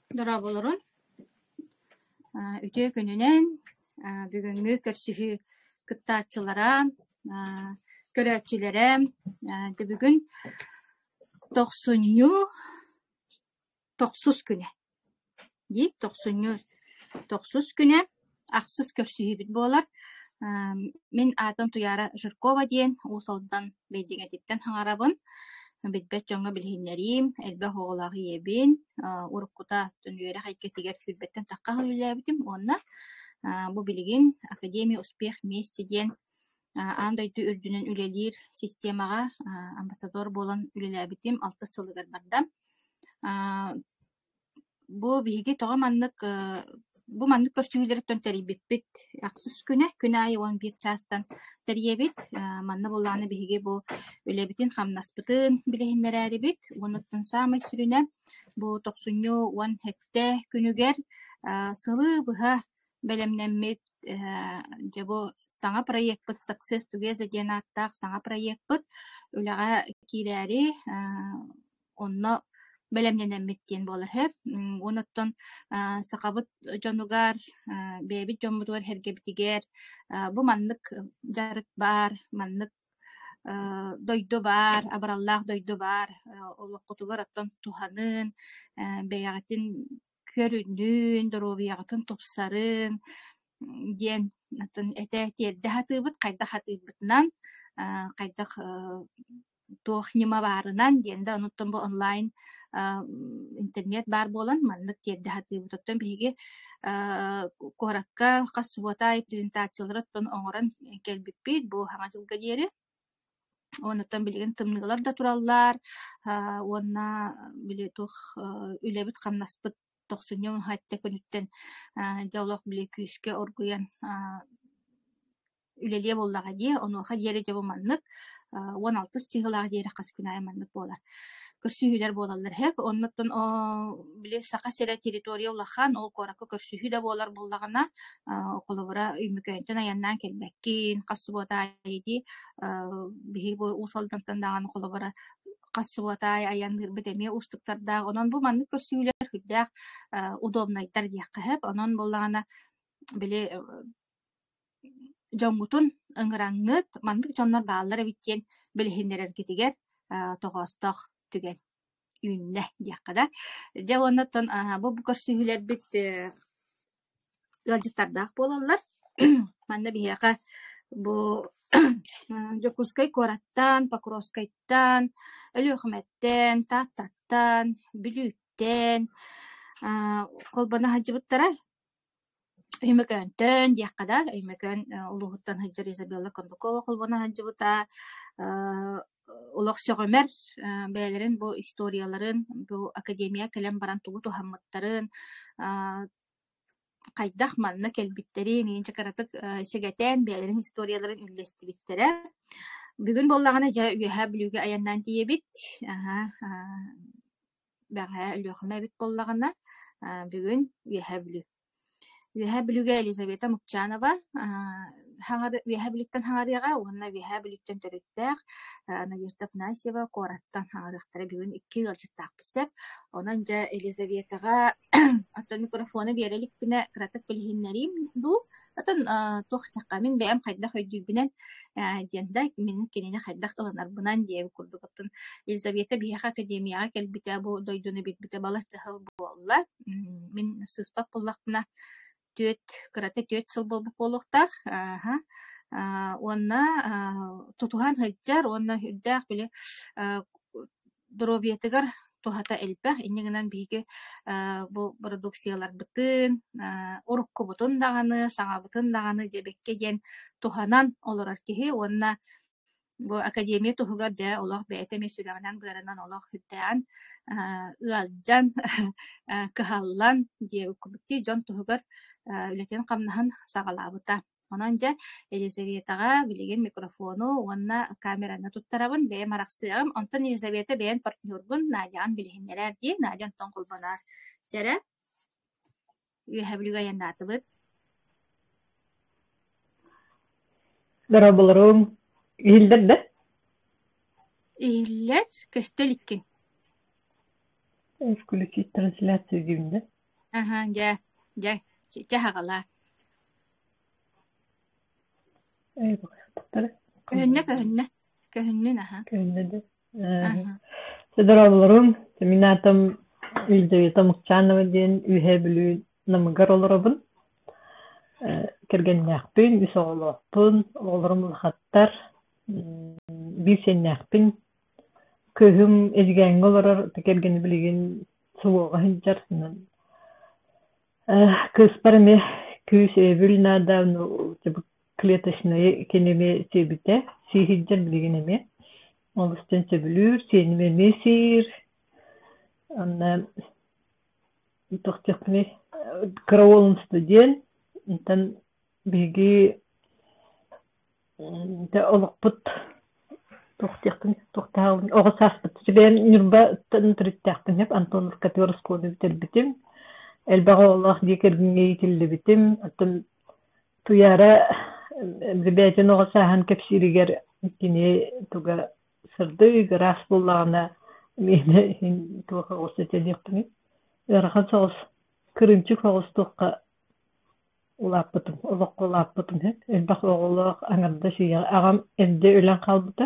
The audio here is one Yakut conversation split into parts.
Дорооболорун, үтүө күнүнэн, бүгүҥҥү көрсүһүү кыттааччылара, көрөөччүлэрэ, дьэ бүгүн тохсунньу тохсус күнэ дии, тохсунньу тохсус күнэ ахсыс көрсүһүүбүт буолар. Мин аатым Туйаара Жиркова диэн Уус Алдан Бэйдиҥэтиттэн саҥарабын. Билбэт дьоҥҥо билиһиннэриим, элбэх оҕолоох ийэбин, уруккута үөрэх эйгэтигэр сүүрбэттэн тахха сыл үлэлээбитим уонна бу билигин Академия успех вместе диэн аан дойду үрдүнэн үлэлиир системаҕа амбассадор буолан үлэлээбитим алтыс сылыгар барда. Бу биһиги тоҕо маннык бу маннык көрсүһүүлэриттэн тэрийбиппит ахсыс күнэ, күн аайы 11 чаастан тэрийэбит. Манна буоллаҕына биһиги бу үлэбитин-хамнаспытын билиһиннэрээрибит. Уонуттан саамай сүрүнэ бу тохсунньу 17 күнүгэр сылы быһа бэлэмнэммит дьэ бу саҥа проекпыт Success Together диэн ааттаах саҥа проекпыт үлэҕэ киирээри онно бэлэмнэнэммит диэн буолар үһү. Уонуттан сахабыт дьонугар, бэйэбит дьоммутугар сэргэбитигэр бу маннык дьарык баар, маннык дойду баар, абыраллаах дойду баар, олоххутугар оттон туһанын, бэйэҕитин көрүнүн, доруобуйаҕытын тупсарын диэн атын этэ тиэрдэ сатыыбыт, хайдах сатыырбытынан, хайдах туох ньыма баарынан диэн да онуттан бу онлайн интернет баар буолан маннык тиэрдэ сатыыбыт. Оттон биһиги куоракка хас субуота аайы презентациялары оттон оҥорон кэлбиппит бу Саҥа дьылга диэри. Онуттан билигин тымныылар да тураллар уонна били туох үлэбит-хамнаспыт тохсунньу уһатта күнүттэн дьэ олох били күүскэ оргуйан үлэлиэ буоллаҕа дии, онуоха диэри дьэ бу маннык 16 чыһылаах диэри хас күн аайы маннык буолар. Көрсүһүүлэр буолаллар һэп. Оннуттан били Саха сирэ территория улахан, ол куоракка көрсүһүү да буолар буоллаҕына, холобура Өймөкөөнтөн айаннаан кэлбэккин, хас субуота аайы дии, биһиги бу Уус Алдантан даҕаны холобура хас субуота аайы айанныырбыт эмиэ уустуктардаах. Онон бу маннык көрсүһүүлэр сүрдээх удобнайдар диэххэ сөп. Онон буоллаҕына били Дьоҥҥутун ыҥыраҥҥыт, маннык дьоннор бааллар эбит диэн билиһиннэрэргитигэр тоҕоостоох түгэн үүннэ диэххэ да. Дьэ уонна оттон бу көрсүһүүлэрбит ыалдьыттардаах буолаллар. Манна биһиэхэ бу Дьокуускай куораттан, Покровскайтан, Өлүөхүмэттэн, Тааттаттан, Бүлүүттэн холбоно сылдьыбыттара. Өймөкөөнтөн диэххэ да, Өймөкөөн улууһуттан сылдьар Изабелла Кондакова холбоно сылдьыбыта олох сөҕүмэр бэйэлэрин бу историяларын, бу академия кэлэн баран тугу туһаммыттарын, хайдах манна кэлбиттэрин иин кыратык сэгэтэн бэйэлэрин историяларын үллэстибиттэрэ. Бүгүн буоллаҕына дьэ Үөһээ Бүлүүгэ айаннаан тиийэбит. Аһа Бэҕэһээ Өлүөхүмэ эбит буоллаҕына, бүгүн Үөһээ Бүлүү. Үөһээ Бүлүүгэ Елизавета Мукчанова Үөһээ Бүлүүттэн хаҥарыаҕа уонна Үөһээ Бүлүүттэн төрүттээх Надежда Афанасьева куораттан хаҥарыахтара бүгүн икки ыалдьыттаахпыт сөп. Онон дьэ Елизаветаҕа оттон микрофону биэрэ иликпинэ кыратык билиһиннэриим дуу Оттон туох диэххэ, мин бэйэм хайдах өйдүүрбүнэн диэн да, мин кинини хайдах ылынарбынан диэбит курдук. Оттон Елизавета биһиэхэ академияҕа кэлбитэ, бу дойдуну билбитэ балачча сыл буолла. Мин сыыспат буоллахпына, түөрт, кырата түөрт сыл буолбут буолуохтаах. Ааһа. Уонна тутуһан сылдьар уонна үрдээх били доруобуйатыгар туһата элбэх. Инньэ гынан биһиги бу бородууксуйаларбытын, уруккубутун даҕаны, саҥабытын даҕаны дьэбэккэ диэн туһанан олорор киһи уонна бу академия туһугар дьэ олох бэйэтэ эмиэ сүрэҕинэн-быарынан олох үрдээҕин ыалдьан, кыһаллан диэбит курдук дьон туһугар үлэтин-хамнаһын саҕалаабыта. Онон дьэ, Елизаветаҕа билигин микрофону уонна камераны туттарабын, бэйэм арахсыаҕым. Онтон Елизавета бэйэн партнергун Надяҕын билиһиннэрээр дии. Надя онтон холбоноор. Чэ эрэ, Үөһээ Бүлүүгэ айаннаатыбыт. Дорооболоруҥ. Иһиллэр да? Иһиллэр, көстө иликкин. Включить трансляцию диибин да? Аһа, дьэ, дьэ, чэ аҕалаа. Көһүннэ, көһүннэ. Көһүннүн аһа. Көһүннэ да. Аһа. Здороволорум. Мин аатым Елизавета Мукчанова диэн Үөһээ Бүлүү Намыгар олоробун. Кэргэннээхпин, үс оҕолоохпун, оҕолорум улахаттар, биир сиэннээхпин. Кыыһым Эдьигээҥҥэ олорор, кэргэнэ билигин суоҕа сылдьар. Кыыспар эмиэ күүс өйөбүл наада, клеточнайы кини эмиэ сиэбитэ, сии сылдьар билигин эмиэ. Олус диэн сөбүлүүр, сиэним эмиэ сиир. Онно туох диэхпиний, кыра уолум студент, онтон биһиги Дьэ олохпут туох диэхпин туохтааҕын оҕо сааспыт бэйэм Ньурбаттан төрүттээхпин сөп Антоновкатыгар оскуола бүтэрбитим. Элбэх оҕолоох дьиэ кэргэҥҥэ иитиллибитим. Оттон Туйаара бэйэтин оҕо сааһын кэпсииригэр кини туга сырдык, ыраас буоллаҕына миэнэ иһин туох оҕус этэ диэхпиний ыарахан соҕус, кырыымчык соҕус туохха Улааппытым, олоххо улааппытым үһү. Элбэх оҕолоох аҥардас ийэҕэ аҕам эрдэ өлөн хаалбыта.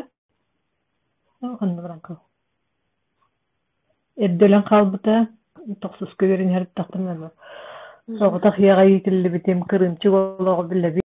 Ханна баран хаал Эрдэ өлөн хаалбыта. Тохсуска үөрэнэ сырыттахпына соҕотох ийэҕэ иитиллибитим, кырыымчык олоҕу билэбин.